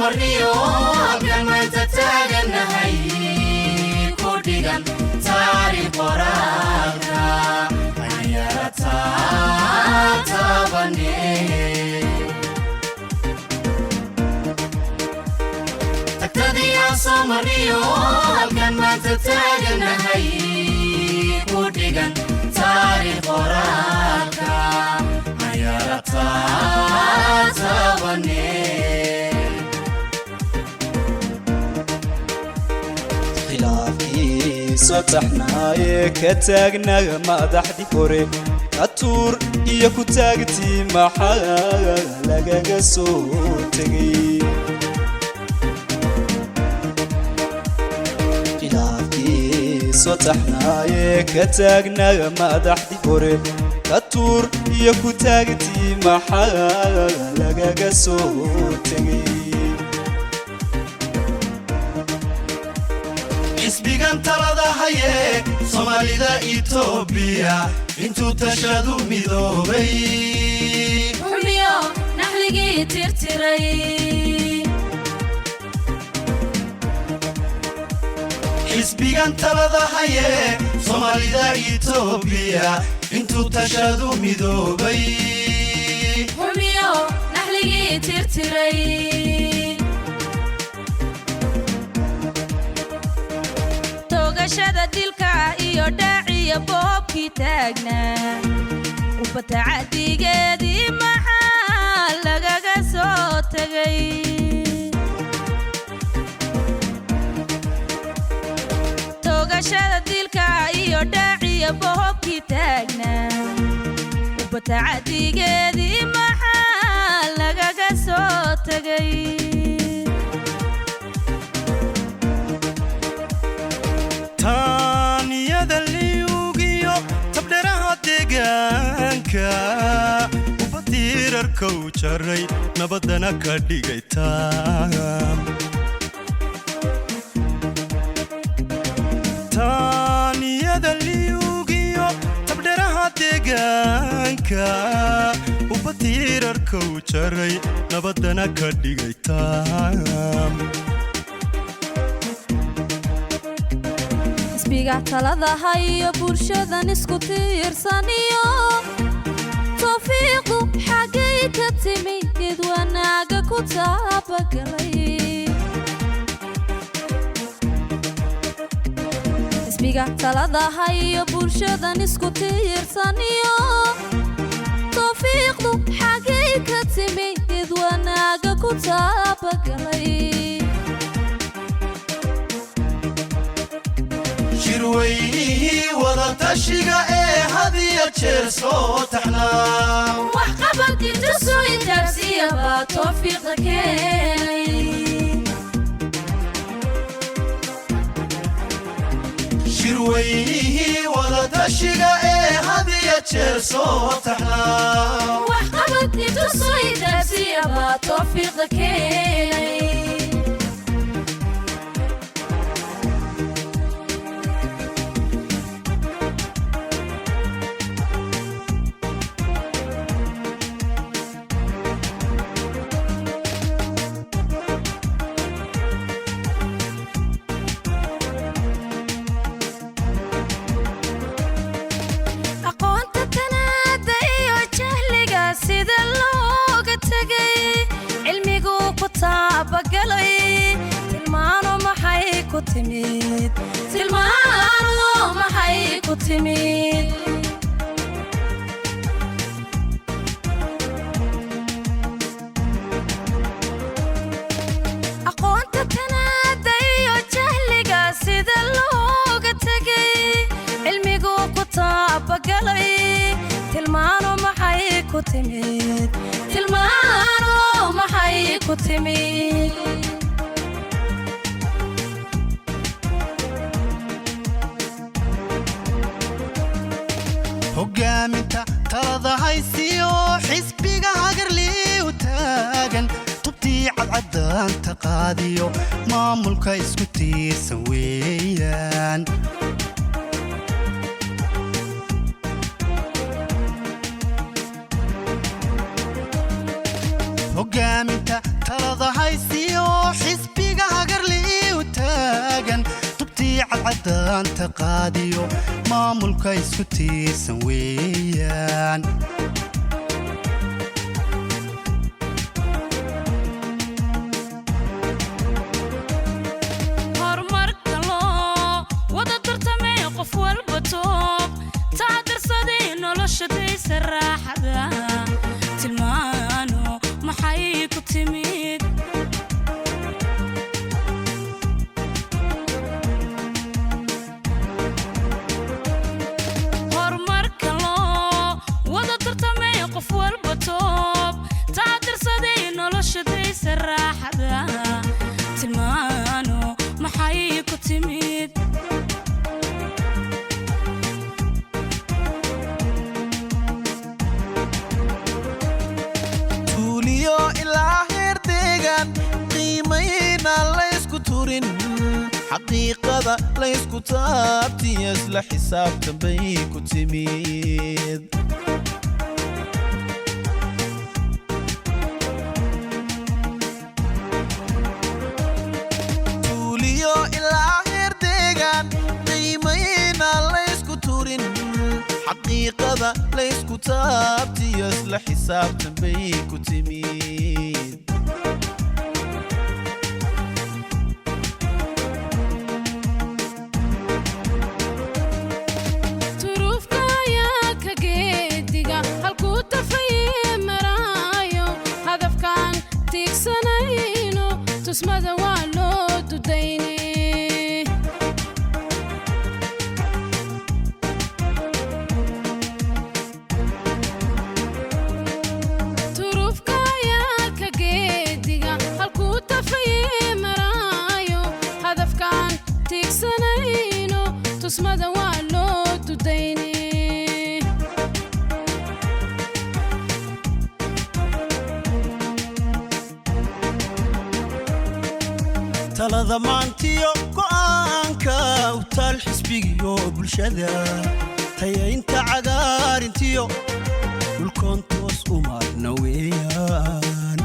Marniyo halkan maanta taagannahay ku dhigan taariikh qoraalka anyara taabane. Tagtadii aan soo marniyo halkan maanta taagannahay ku dhigan taariikh qoraalka anyara taabane. Khilaafkiiso taxnaaye ka taagnaga madaxdii hore ka tuur iyo ku taagtii maxaa lagaga soo tegay? Khilaafkiiso taxnaaye ka taagnaga madaxdii hore ka tuur iyo ku taagtii maxaa lagaga soo tegay? Xisbigan talada haye Soomaalida Itoobiya intuu tashadu midoobay Xumiyo naxligii tirtiray. Xisbigan talada haye Soomaalida Itoobiya intuu tashadu midoobay Xumiyo naxligii tirtiray. Toogashada dilka iyo dhaaciya boobkii taagnaa ubatacadigeedii maxaa lagaga soo tegay? Toogashada dilka iyo dhaaciya boobkii taagnaa ubatacadigeedii maxaa lagaga soo tegay? Taaniyada liyugiyo tabdheraha deegaanka ubatiirarkow jaray nabaddana ka dhigay taam. Taaniyada liyugiyo tabdheraha deegaanka ubatiirarkow jaray nabaddana ka dhigay taam. Isbiga talada hayo bulshadan isku tiirsaniyo tawfiiqdu xaggay ka timi id wanaaga ku taabagalay? Isbiga talada hayo bulshadan isku tiirsaniyo tawfiiqdu xaggay ka timi id wanaaga ku taabagalay? Shirweynihii wadatashiga ee hadiya jeer soo taxnaa Waxqabad intusuu intaabsiya baa tawfiiqda keenay. Shirweynihii wadatashiga ee hadiya jeer soo taxnaa Waxqabad intusuu intaabsiya baa tawfiiqda keenay. Aqoonta tanaada iyo jahliga sida looga tegay cilmiguu ku taabagalay tilmaano maxay ku timid? Tilmaano maxay ku timid? Aqoonta tanaada iyo jahliga sida looga tegay cilmiguu ku taabagalay tilmaano maxay ku timid? Tilmaano maxay ku timid? Hogaaminta talada haysiyo xisbiga hagarlii u taagan tubtii cadcadaanta qaadiyo maamulka isku tiirsan weeyaan. Hogaaminta talada haysiyo Caddaanta qaadiyo maamulka isku tiirsan weeyaan. Horumarka loo wada tartamay, qof walba toob tacdarsaday, nolosha daysa raaxada tilmaano maxay ku timid? Horumarka loo wada tartamay, qof walba toob tacdarsaday, nolosha daysa raaxada tilmaano maxay ku timid? Tuuliyo ilaa heer deegaan, qiimayna laysku turin, xaqiiqada laysku taabtiyo isla xisaabtan bay ku timid. Tuuliyo ilaa heer deegaan, qiimayna laysku turin, xaqiiqada laysku taabtiyo isla xisaabtan bay ku timid. Turuufka ayaa ka geediga halkuu tafaye maraayo, hadafkaan tiigsanayno tusmada waa loo dudayne. Turuufka ayaa ka geediga halkuu tafaye maraayo, hadafkaan tiigsanayno tusmada waa loo dudayne. Talada maantiyo go'aanka utaal xisbigiyo bulshada, tayaynta cagaarintiyo dhulkoon toos u maarna weeyaan.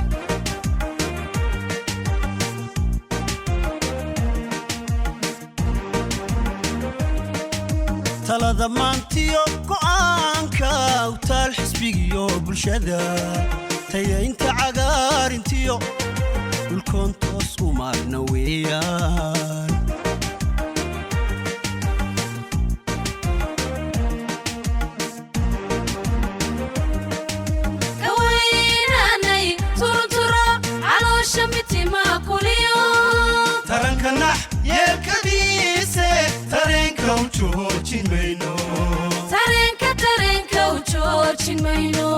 Talada maantiyo go'aanka utaal xisbigiyo bulshada, tayaynta cagaarintiyo dhulkoon toos u maarna weeyaan. Kawaynanay turunturo caloosha mitima kuliyo. Taranka nax yeelkadiise, tareenka u joojin mayno. Tareenka, tareenka u joojin mayno.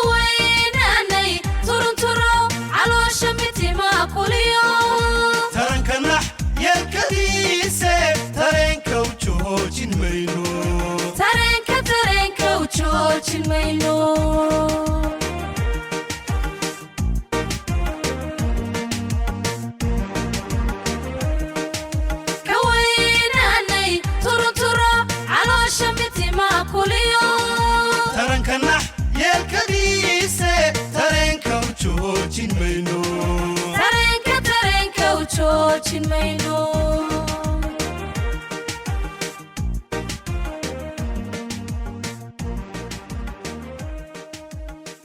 Kawaynanay turunturo caloosha mitima kuliyo. Taranka nax yeelkadiise, tareenka u joojin mayno. Tareenka, tareenka u joojin mayno. Kawaynanay turunturo caloosha mitima kuliyo. Taranka nax yeelkadiise, tareenka u joojin mayno. Tareenka, tareenka u joojin mayno.